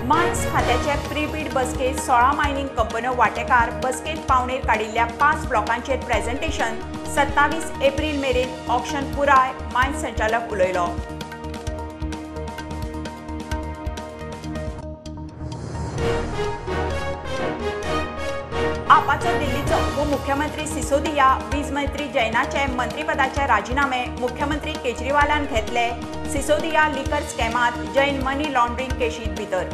Mines खात्याचे prebid बसकेत 16 mining कंपन्यो वांटेकार. बसकेत पावणेर काडिल्ल्या 5 ब्लॉकांचेर प्रेझेंटेशन. 27 एप्रील मेरेन ऑक्शन पुराय. मायन्स संचालक उलयलो. आपाचो दिल्लीचो उपमुख्यमंत्री सिसोदिया, वीज मंत्री जैनाचे मंत्रीपदाचे राजीनामे मुख्यमंत्री केजरीवालान घेतले. सिसोदिया लिकर स्कॅमात, जैन मनी लॉन्ड्रिंग केशीत भितर.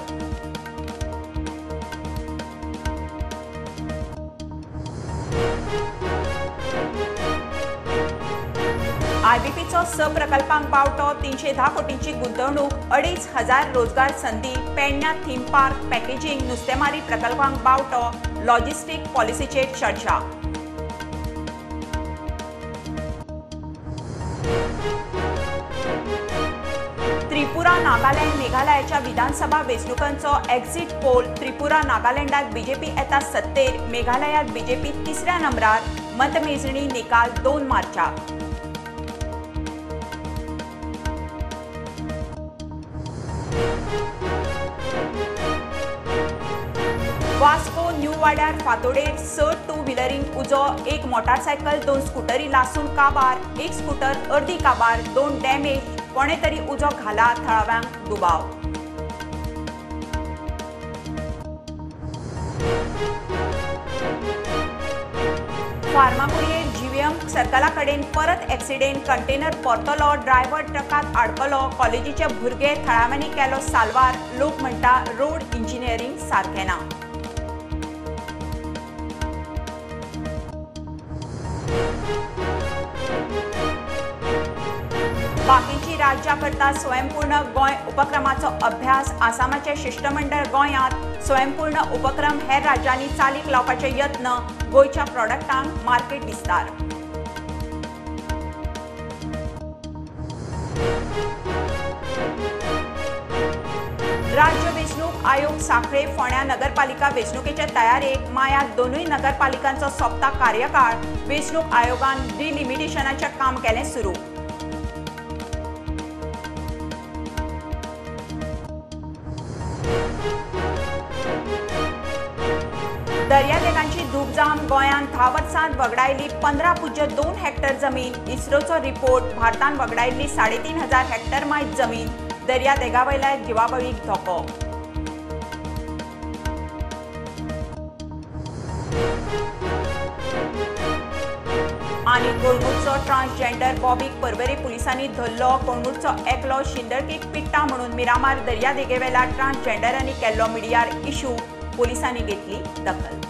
आयबीपीचो 6 प्रकल्पांक बावटो. 310 कोटींची गुंतवणूक, 2500 रोजगार संदी. पेडण्या थीम पार्क, पॅकेजिंग, नुस्तेमारी प्रकल्पांक बावटो. लॉजिस्टीक पॉलिसीचेर चर्चा. त्रिपुरा, नागालँड, मेघालयाच्या विधानसभा वेंचणुकांचो एक्झिट पोल. त्रिपुरा, नागालँडात बीजेपी येता सत्तेर, मेघालयात बीजेपी तिसऱ्या नंबरार. मतमेजणी निकाल 2 मार्चाक. वास्को न्यू वाड्यार फातोडेर 6 टू व्हिलरींक उजो. 1 मोटारसायकल, 2 स्कुटरी लासून काबार. 1 स्कुटर अर्दी काबार, 2 डॅमेज. कोणे तरी उजो घाला, थळाव्यांक दुबाव. फार्मागुडयेर जीव्हीएम सर्कला कडेन परत एक्सिडेंट. कंटेनर परतलो, ड्रायव्हर ट्रकात आडकलो. कॉलेजीचे भुरगे थळाव्यांनी केलो साल्वार. लोक म्हणटा रोड इंजिनियरींग सारकें ना. बाकीची राज्यां करता स्वयंपूर्ण गोंय उपक्रमाचो अभ्यास. आसामाचे शिष्टमंडळ गोंयांत. स्वयंपूर्ण उपक्रम हेर राज्यांनी चालीक लावपाचे यत्न. गोंयच्या प्रॉडक्टांक मार्केट विस्तार. राज्य वेंचणूक आयोग साखळे फोंड्या नगरपालिका वेंचणुकेचे तयारेक. मायात 2 नगरपालिकांचो सोंपता कार्यकाळ. वेंचणूक आयोगान डिलिमिटेशनाचें काम केलें सुरू. दर्यादेगांची धूपजाम. गोंयांत 10 वर्सांत वगडायली 15.2 हेक्टर जमीन. इस्रोचो रिपोर्ट. भारतान वगडायल्ली 3500 हेक्टर मायज जमीन. दर्यादेगावयल्या जिवाबळीक धोको. आनी कळंगूटचो ट्रान्सजेंडर बॉबीक पर्वरी पुलिसांनी धरलो. कळंगूटचो एकलो शिंदळकेक पिट्टा म्हणून मिरामार दर्यादेगेवेल्या ट्रान्सजेंडरांनी केल्लो मिडियार इश्यू. पोलिसांनी घेतली दखल.